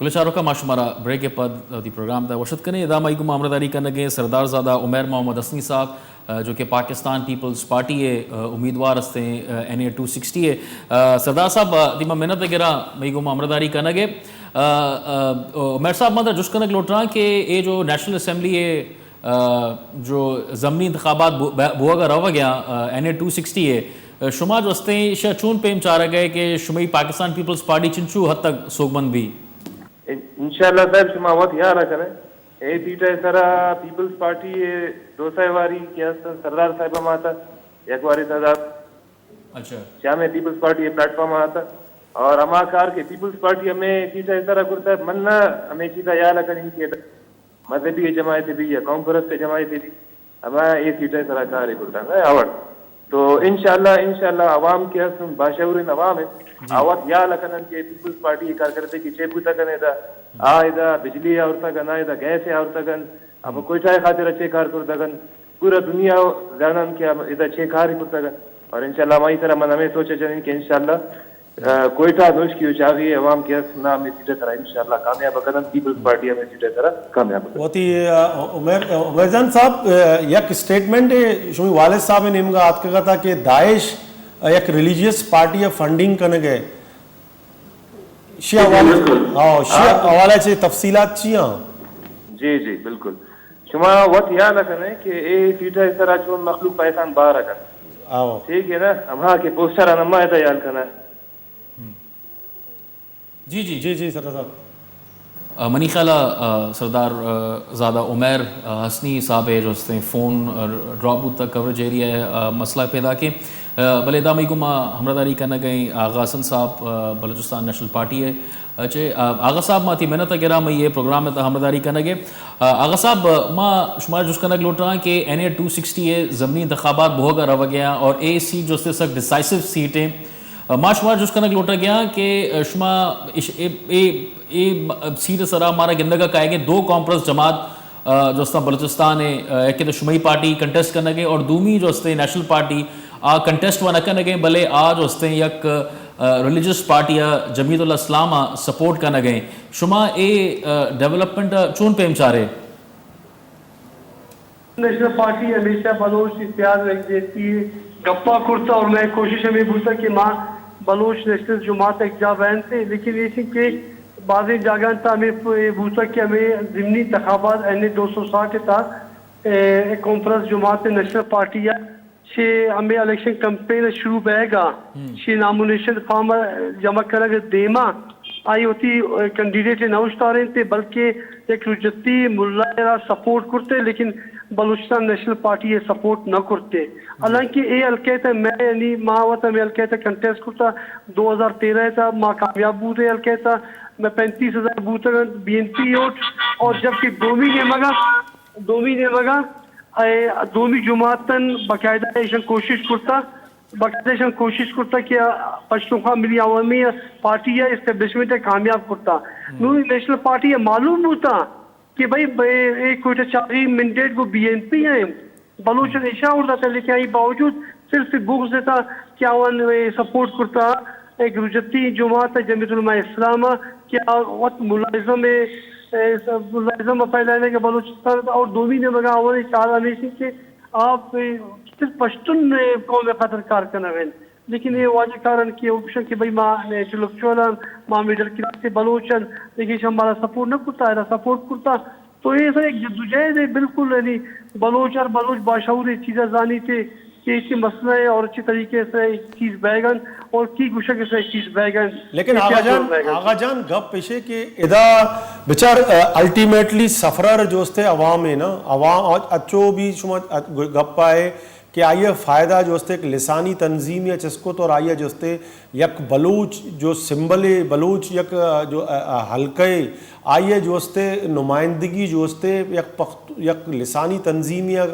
گل چاروکاں، ما شمارا بریک ء پد وتی پروگرام تہ وش اتک کنیں۔ ادا مئی گوما ہمراہداری کنگیں سردار زادہ عمیر محمد حسنی صاحب، ء، جو کہ پاکستان پیپلز پارٹی ء، ء، امیدوار ہستیں، ء، این اے ٹو سکسٹی ء۔ ء، سردار صاحب، ء، دیما منت گراں مئی گوما ہمراہداری کنگ ء۔ ء، ء، عمیر صاحب، ما ترا جست کنگ لوٹاں کہ اے جو نیشنل اسمبلی ء ء، جو ضمنی انتخابات بو-، بہ-، بوگ ء روگ ء، ء، این اے ٹو سکسٹی ء، ء، شما جو ہستیں ایشی ء چون پیم چارگ ء کہ شمئی پاکستان پیپلز پارٹی چنچو حد تک سوبمند بی؟ ان-، انشاءاللہ صاحب، شما وت یار کنئے، اے سیٹ ء سرا پیپلز پارٹی ء دو سئے واری کہ ہست سردار صاحب ء ماتا یک واری تدار اچھا۔ چہ ہمے پیپلز پارٹی ء پلیٹ فارم ء آتا اور ہما کار کہ پیپلز پارٹی ہمے سیٹ ء سرا کرتا، من نہ ہمے چیز ء یال کنیں کہ مذہبی جماعت بھی یا قوم پرست جماعت بھی، ہما اے سیٹ ء سرا کار کرتا ہے آوڑ۔ تو انشاءاللہ، انشاءاللہ عوام کہ ہست، باشعوریں عوام ہے، جی۔ آ وت یال کنن کہ پیپلز پارٹی کارکردگی چے بوتا کنے دا، آ ادا بجلی آورتا کن، آ ادا گیس آورتا کن، اب کوئٹہ خاطر چے کار کرتا کن، پورا دنیا زانن کہ ہم ادا چے کار کرتا کن۔ اور انشاءاللہ ہماری طرح من ہمیں سوچ جنین کہ انشاءاللہ ء، کوئٹہ نوشکی و چاغی عوام کہ است، نا ہمے سیٹ ء سرا انشاءاللہ کامیاب کنن، پیپلز پارٹی ہمے سیٹ ء سرا کامیاب کنن۔ وتی، ء، عمر، عمر جان صاحب، ء، یک اسٹیٹمنٹ شمی والد صاحب نیمگا آتکگا تھا کہ داعش، ء، یک ریلیجیس پارٹی ء فنڈنگ کنگ ء۔ شی جی، جی، حوالے، بالکل۔ ہاں، شی ہاں۔ حوالے چے تفصیلات چی ہاں؟ جی، جی، بالکل۔ شما وت یاد کنئے کہ اے سیٹ ء سرا چون مخلوق پیسان بار کنت۔ آؤ۔ ٹھیک ہے نا؟ ہما کہ پوسٹر انما ہے تیار کنئے۔ جی، جی۔ جی، جی، سردار صاحب۔ آ، منی خیال ء، آ، سردار، آ، زادہ عمیر، آ، حسنی صاحب ء جو ہستیں فون، آ، ڈراپ بوت، کوریج ایریا ء، آ، مسئلہ پیدا کے، آ، بلے ادا مئی گوما ہمراہداری کنگ ء آغا حسن صاحب، آ، بلوچستان نیشنل پارٹی ء، آ، چہ، آ، آغا صاحب ما تی محنت ء گراں مئی اے پروگرام ء تہ ہمراہداری کنگ ء۔ آ، آغا صاحب، ما شما جست کنگ لوٹاں کہ این اے ٹو سکسٹی ء ضمنی انتخابات بوہگ ء روگ ء آں اور اے سیٹ جو ہستیں سک ڈیسائسو سیٹ ہیں۔ ما شما جست کنگ لوٹگ ء آں کہ شما اش-، اے، اے، اے سیٹ ء سرا مارا گندگ ء کائیگیں دو کانفرنس جماعت، ء، جو استاں بلوچستان ء، ء، یکے تو شمئی پارٹی کنٹیسٹ کنگ ء اور دومی جو استیں نیشنل پارٹی آ کنٹیسٹ و نہ کنگ ء، بلے آ جو استیں یک، ء، ریلیجس پارٹی ء جمیعت الاسلام ء سپورٹ کنگ ء۔ شما اے، ء، ڈیولپمنٹ ء چون پیم چارے؟ نیشنل پارٹی ہمیشہ بلوچ اتحاد و یکجہتی گپا کرتا اور مئے کوشش ہمیں بوتا کہ ما بلوچ نیشنل جماعت یک جا بینتے، لیکن ایسی کہ بعضی جاگہ تا ہمیں پ-، بوتا کہ ہمیں ضمنی انتخابات این اے دو سو ساٹھ تا، اے، کانفرنس جماعت نیشنل پارٹی ہے، چہ ہمے الیکشن کمپین شروع بیگ ء، چہ نامونیشن فارم جمع کنگ ء دیما آئی وتی کینڈیڈیٹ نہ اوشتارینت، بلکہ یک رجتی ملا ء را سپورٹ کرتے، لیکن بلوچستان نیشنل پارٹی ء سپورٹ نہ کرتے۔ حالانکہ اے حلقہ ء تہ مئے، یعنی ما وت ہمے حلقہ ء تہ کنٹیسٹ کرتا، دو ہزار تیرہ ء تہ ما کامیاب بوتے حلقہ ء تہ، مئے پینتیس ہزار بوتگ انت بی این پی ووٹ، اور جبکہ دومی نیمگا، دومی نیمگا اے دومی جماعتن باقاعدہ ایشان کوشش کرتا، باقاعدہ ایشان کوشش کرتا کہ پشتونخوا ملی عوامی پارٹی یا اسٹیبلشمنٹ ء کامیاب کرتا۔ نوں نیشنل پارٹی ء معلوم بوتا کہ بھئی، بھئی، اے کوئٹہ چاغی مینڈیٹ گو بی این پی ء انت۔ بلوچ ء ایشاں اوڑ داتا، لیکن آئی باوجود صرف بغض دیتا کہ آوان اے سپورٹ کرتا، ایک رجتی جماعت ء جمعیت علماء اسلام ء کہ آ وت ملازم ء، اے، ملازم ء پیدا کہ بلوچستان ء اور دومی نیمگا آوانی چال ہمیشی کہ آپ صرف پشتون قوم خاطر کار کنگ ء انت۔ لیکن اے واجہ کارن کہ او گوشن کہ بھئی ما انٹلیکچوئل ان، ما مڈل کلاس بلوچ ان، لیکن ایشاں مارا سپورٹ نہ کرتا، ایرا سپورٹ کرتا۔ تو اے سر ایک جدوجہد ہے بالکل، یعنی بلوچ ہر بلوچ باشعور اے چیزا زانیتے کہ اے چی مسئلہ ہے اور اچھی طریقے سے ایک چیز بیگن اور کی گوشگ سے ایک چیز بیگن۔ لیکن آغا جان، آغا جان گپ پیشے کہ ادا بچار، ا، الٹیمیٹلی سفرر جو استے عوام ہے نا، عوام اچو بھی شما گپ آئے کہ آئی ء فائدہ جو استے ایک لسانی تنظیم یا چست کت اور آئی ء جو استے یک بلوچ جو سمبل ء بلوچ یک، ء، جو، ء، ء، حلقہ ء آئی ء جو استے نمائندگی جو استے یک پخت-، یک لسانی تنظیم یا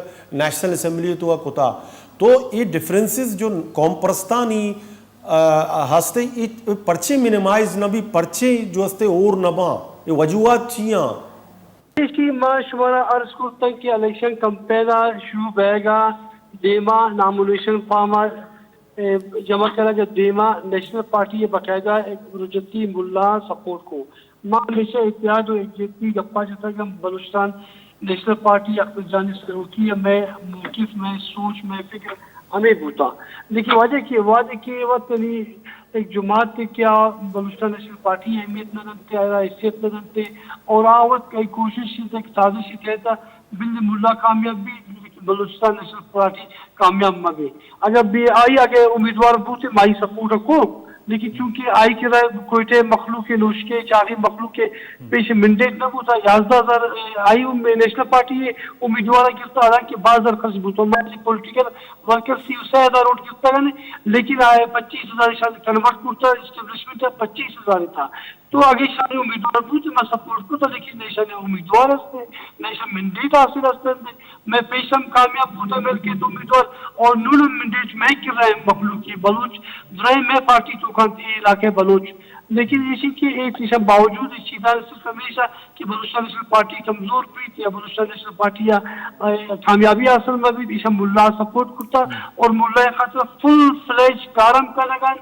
نیشنل اسمبلی تو کتا۔ تو اے ڈفرنسز جو قوم پرستانی، ء، ہستے، اے پرچے منیمائز نہ بی، پرچے جو استے اور نہ باں، اے وجوہات چی آں؟ ایشی ما شمارا عرض کرتن کہ الیکشن کمپین ء شروع بیگ ء دیما نامونیشن فارم ء، اے، جمع کنگ ء دیما نیشنل پارٹی ء باقاعدہ ایک رجتی ملا سپورٹ کو۔ ما ہمیشہ اتحاد و یکجہتی گپا جتگ، ہم بلوچستان نیشنل پارٹی اختر جانی سروکی ء مئے موقف، مئے سوچ، مئے فکر ہمے بوتا۔ لیکن واجہ کہ وہدے کہ وت یعنی ایک جماعت کہ آ بلوچستان نیشنل پارٹی اہمیت نہ دنتے، آ حیثیت نہ دنتے، اور آ وت کئی کوشش ایک سازش تحت بل ملا کامیاب بھی، لیکن بلوچستان نیشنل پارٹی کامیاب مہ بی۔ اگر بی آئی اگر امیدوار بوتے، مائی سپورٹ کو، لیکن چونکہ آئی کرا کوئٹہ مخلوق نوشکے، چاغی مخلوق پیش منڈیٹ نہ بوتا، یازدہ ہزار آئی نیشنل پارٹی امیدوار گرتا، حالانکہ باز درخواست بوتا، ما پولیٹیکل ورکر سی و سہ ہزار ووٹ گرتا گنے، لیکن آئے پچیس ہزار شان کنورٹ کرتا، اسٹیبلشمنٹ پچیس ہزار تھا۔ تو اگہ ایشانی امیدوار بوت، ما سپورٹ کت، لیکن نہ ایشانی امیدوار است، نہ ایشان منڈیٹ حاصل است، میں پیش ہم کامیاب بوتا، بلکہ تو امیدوار اور نون ہم منڈیٹ میں کر رہے ہیں مخلوق کی بلوچ، درائے میں پارٹی تو کانت اے علاقے بلوچ، لیکن ایشی کہ اے چیزاں باوجود اس چیزاں صرف ہمیشہ کہ بلوچستان نیشنل پارٹی کمزور بیت یا بلوچستان نیشنل پارٹی یا، اے، کامیابی حاصل مہ بیت، ایشاں ملا سپورٹ کرتا اور ملا خاطر فل فلیج کارم کنگن،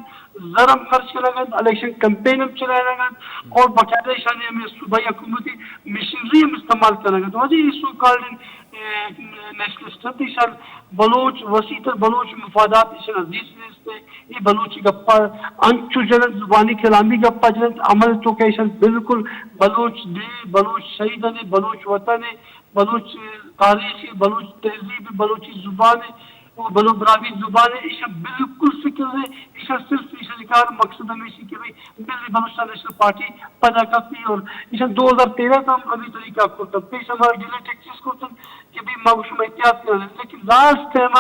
زر ہم خرچ کنگ انت، الیکشن کمپین ہم چلائینگ انت اور باقاعدہ ایشانی ہمیں صوبائی حکومتی مشینری ہم استعمال کنگ انت۔ واجہ یہ سو کالڈ، اے، نیشنلسٹ انت، ایشان بلوچ، وسیع تر بلوچ مفادات ایشان عزیز نیست۔ یہ بلوچی گپا انچو جنت، زبانی کلامی گپا جنت، عمل تو کہ ایشان بالکل بلوچ دے، بلوچ شہید نے، بلوچ وطن ہے، بلوچ تاریخ، بلوچ تہذیب، بلوچی زبان، و بلو براہوئی زبان، ایشاں بالکل فکر نے، ایشاں صرف ایشاں کار مقصد ہمیشی کہ بھئی ملی بلوچستان نیشنل پارٹی پدا کپی اور ایشاں دو ہزار تیرہ کا ہم ہمیں طریقہ کرتا، پیش ہمارا ڈیلے ٹیکسز کرتا کہ بھئی ما شما احتیاط کرنا، لیکن لاسٹ ٹائم،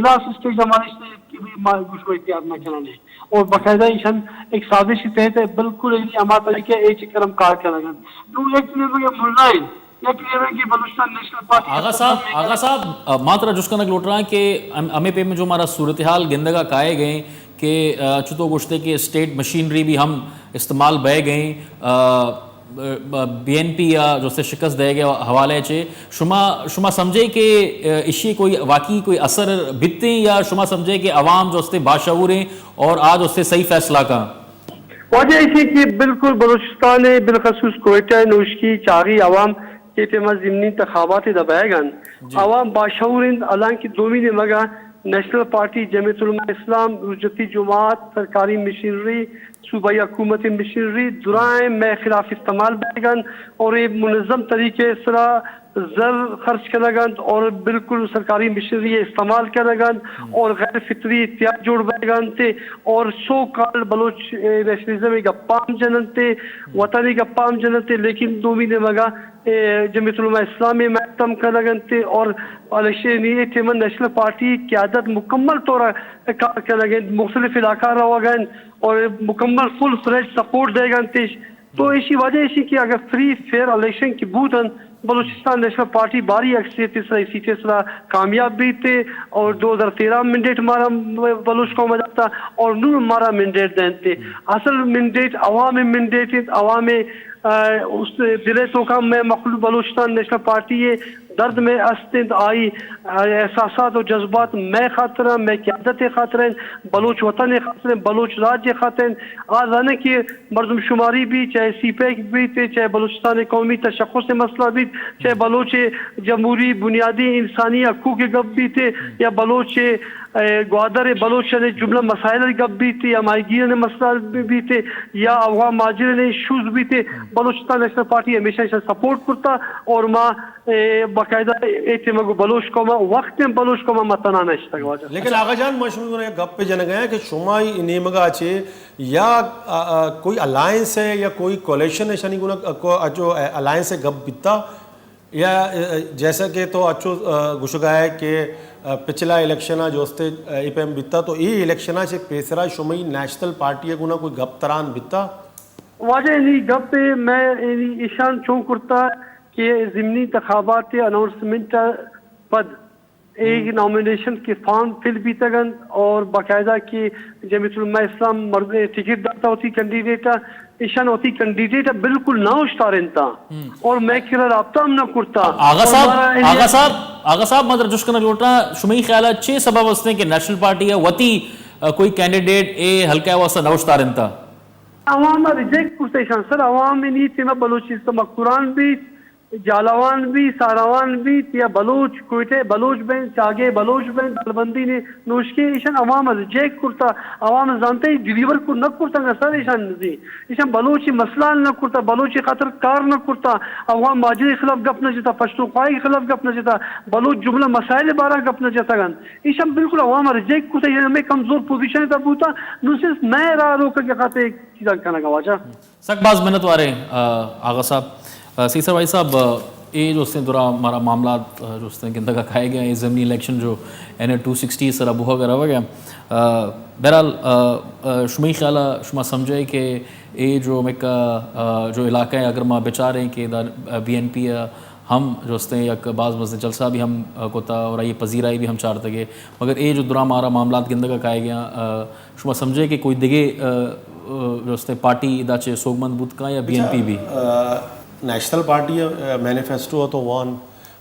لاسٹ اسٹیج ہمارے اس کہ بھئی ما شما احتیاط نہ کرنا۔ اور باقاعدہ ایشان ایک سازش تحت ہے، بالکل یعنی ہما طریقے اے چکر ہم کار کرنا۔ تو یک نے مگے ملا ہے، یک نے کہ بلوچستان نیشنل پارٹی آغا صاحب، آغا صاحب، ما ترا جست کنگ لوٹ رہا کہ ہم-، ہمیں پہ میں جو ہمارا صورتحال گندگا کائے گئے کہ، آ، چتو گوشتے کہ اسٹیٹ مشینری بھی ہم استعمال بہ گئے، آ، بی این پی یا جو سے شکست دے گئے حوالے چے، شما، شما سمجھے کہ، آ، اشی کوئی واقعی کوئی اثر بیتے یا شما سمجھے کہ عوام جو استے باشعور ہیں اور آج استے صحیح فیصلہ کا؟ واجہ ایشی کہ بالکل بلوچستان ء بالخصوص کوئٹہ ء نوشکی چاغی عوام کہ ٹیم ء ضمنی انتخابات ء دبائگ انت۔ جی۔ عوام باشعور انت، حالانکہ دومی نیمگ ء نیشنل پارٹی، جمعیت علماء اسلام، حجتی جماعت، سرکاری مشینری، صوبائی حکومت مشینری درائیں مئے خلاف استعمال بیگ انت اور یہ منظم طریقے سرا زر خرچ کنگ انت اور بالکل سرکاری مشینری استعمال کنگ انت اور غیر فطری اتحاد جوڑ بیگ انت اور سو کال بلوچ، اے، نیشنلزم ء گپاں ہم جننت، وطن ء گپاں ہم جننت، لیکن دومی نیمگا، اے، جمعیت علماء اسلام ء ماتم کنگ انت اور الیکشن ء ٹیم نیشنل پارٹی قیادت مکمل طور کار کنگ انت، مختلف علاقہ روگ انت اور مکمل فل فلیج سپورٹ دیگ انت۔ تو ایشی وجہ ایشی کہ اگر فری فیئر الیکشن کی بوتن، بلوچستان نیشنل پارٹی باری اکثریت سرا، سیٹ سرا کامیاب بیت اور دو ہزار تیرہ مینڈیٹ مارا بلوچ قوم داتا اور نون مارا مینڈیٹ دینتے۔ اصل مینڈیٹ عوام مینڈیٹ انت، عوام، آ، اس دل توکا میں مخلوق بلوچستان نیشنل پارٹی ہے، درد میں است انت، آئی احساسات و جذبات میں خاطر ہیں، میں قیادت خاطر ہیں، بلوچ وطن خاطر ہیں، بلوچ راج خاطر ہیں۔ آ زانے کہ مردم شماری بیت، چاہے سی پیک بیت، چاہے بلوچستان قومی تشخص مسئلہ بیت، چاہے بلوچ جمہوری بنیادی انسانی حقوق گپ بیت، یا بلوچ، اے، گوادر بلوچ جملہ مسائل گپ بیت، یا ماہیگیران مسئلہ بیت، یا افغان مہاجران ایشوز بیت، بلوچستان نیشنل پارٹی ہمیشہ ایشاں سپورٹ کرتا اور ما، اے، باقاعدہ اے ٹیم گو بلوچ قوم وقت بلوچ قوم ما تنا نشتگ واجہ۔ لیکن آغا جان، ما شما گورا یک گپ جنگ ہے کہ شما ای نیمگا چے یا، آ، آ، کوئی الائنس ہے یا کوئی کولیشن ہے، شنی گنا کو اچو الائنس ہے گپ بیتا یا، آ، جیسا کہ تو اچو، آ، گشگا ہے کہ، آ، پچھلا الیکشن جو استے، آ، ای پیم بیتا تو ای الیکشن چے پیسرا شما ای نیشنل پارٹی گنا کوئی گپ تران بیتا؟ واجہ نی گپ میں نی ایشان چون کرتا کہ ضمنی انتخابات اناؤنسمنٹ پد ایک نامینیشن کے فارم فل بیتگ انت اور باقاعدہ کہ جمعیت علماء اسلام مرد ٹکٹ داتا ہوتی کینڈیڈیٹ، ایشان ہوتی کینڈیڈیٹ بالکل نہ اشتارنتا اور میں کرا رابطہ ہم نہ کرتا۔ آغا اور صاحب، ہمارا ایریا آغا صاحب، آغا صاحب، مدر جشکن لوٹا، شمئی خیال ہے چھ سبب ہستے کہ نیشنل پارٹی ہے وتی، آ، کوئی کینڈیڈیٹ اے حلقہ واسطہ نہ اشتارنتا؟ عوام ءَ ریجیکٹ کرتہ ایشان سر، عوام نی تیما بلوچستان مکران بیت، جھالاوان بیت، ساراوان بیت یا بلوچ کوئٹہ بلوچ بنت، چاگے بلوچ بنت، دلبندی نے نوشکے، ایشان عوام ءَ ریجیکٹ کرتہ، عوام زانتہ ڈیلیور کو نہ کرتہ گا سر ایشان نزی، ایشان بلوچی مسئلہ حل نہ کرتہ، بلوچی خاطر کار نہ کرتہ، عوام ماجرے خلاف گپ نہ جتا، پشتونخواہی خلاف گپ نہ جتا، بلوچ جملہ مسائل بارہ گپ نہ جتا گن۔ ایشان بالکل عوام ءَ ریجیکٹ کرتہ، ایشان ہمیں کمزور پوزیشن تا بوتا، نو صرف میں راہ روک کے خاطر چیزاں کنگا واجہ۔ سک باز منت وارے، آ، آغا صاحب۔ آ، سید سرواری صاحب، آ، اے جو استیں درا مارا معاملات، آ، جو استیں گندگا کھائے گئے، اے ضمنی الیکشن جو این اے ٹو سکسٹی سرا بوہگا روگا۔ آ، بہرحال، آ، آ، شمئی خیالا شما سمجھے کہ اے جو ہمکا، آ، جو علاقہ ہے اگر ما بچاریں کہ دا، آ، بی این پی آ، ہم جو استیں یک باز مزن جلسہ بھی ہم، آ، کتا اور آئی پذیرائی بھی ہم چارتگے، مگر اے جو درا مارا معاملات گندگا کھائے گیا، آ، شما سمجھے کہ کوئی دگے، آ، آ، جو استیں پارٹی دا چے سوگمند بوت کا یا بی این پی بھی؟ آ، نیشنل پارٹی، آ، مینیفیسٹو تو وان،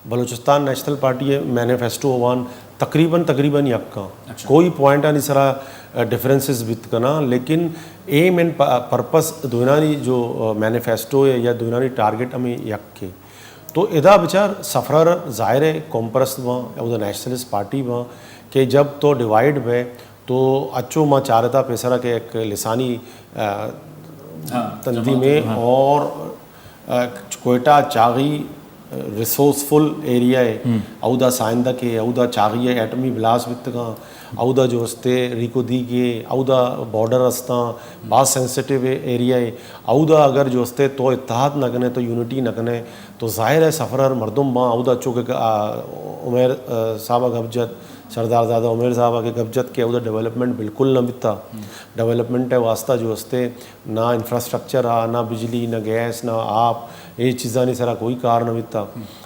بلوچستان نیشنل پارٹی مینیفیسٹو وان، تقریباً، تقریباً یک کا۔ اچھا۔ کوئی پوائنٹ آنی سرا، آ، ڈفرنسز بیت کنا، لیکن ایم اینڈ پ-، پرپس دوئینانی جو، آ، مینیفیسٹو ہے یا دوئینانی ٹارگٹ ہمیں یک کے۔ تو ادا بچار سفرر ظاہر ہے قوم پرست باں، اودا نیشنلسٹ پارٹی باں کہ جب تو ڈیوائیڈ بے تو اچو ما چارتا پیسرا کہ ایک لسانی، آ، ہاں، تنظیم ہے جماعت، ہاں۔ اور، آ، کوئٹہ چاغی ریسورسفل ایریا ہے، ہم۔ اودا سائندہ کے، اودا چاغی ہے، ایٹمی بلاسٹ بیتگاں، اودا جو استے ریکو دیگے، اودا بارڈر استاں، باز سینسٹیو ایریا ہے، اودا اگر جو استے تو اتحاد نہ کنے، تو یونٹی نہ کنے، تو ظاہر ہے سفرر مردم باں، اودا چونکہ، آ، عمیر، آ، صاحبہ گپ جت، سردار زادہ عمیر صاحبہ کہ گپ جت کہ اودا ڈیولپمنٹ بالکل نہ بیتا۔ ڈیولپمنٹ ہے واسطہ جو استے نہ انفراسٹرکچر آ، نہ بجلی، نہ گیس، نہ آپ، اے چیزانی سرا کوئی کار نہ بیتا۔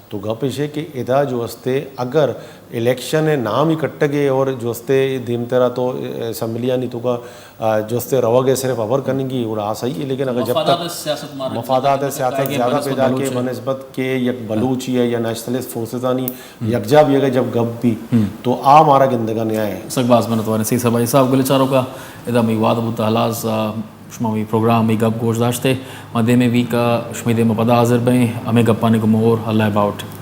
تو گپ ایش ہے کہ ادا جو استے اگر الیکشن ہے نام ہی کٹگے اور جو استے دیمترا تو اسمبلیانی تو کا آ، جو استے روگ ہے صرف ہبر کنگی اور آ صحیح ہے، لیکن اگر جب تک مفادات سیاست مارا مفادات سیاست زیادہ پیدا کے بنسبت کہ یک بلوچی ہے یا نیشنلسٹ فورسز آنی یکجا بھی اگر جب گپ بھی تو آ مارا گندگا نیا ہے۔ سک باز منت واریں سید سرواری صاحب، گلیں چاروکاں ادا مئی وعدہ بوتا ہلاس، آ، شما مئی پروگرام، مئی گپ گوش داشتے، ما دیمے ویکا شمئی دیما پدا حاضر بئیں، ہمے گپانی گوں مہر، اللہ باوٹ۔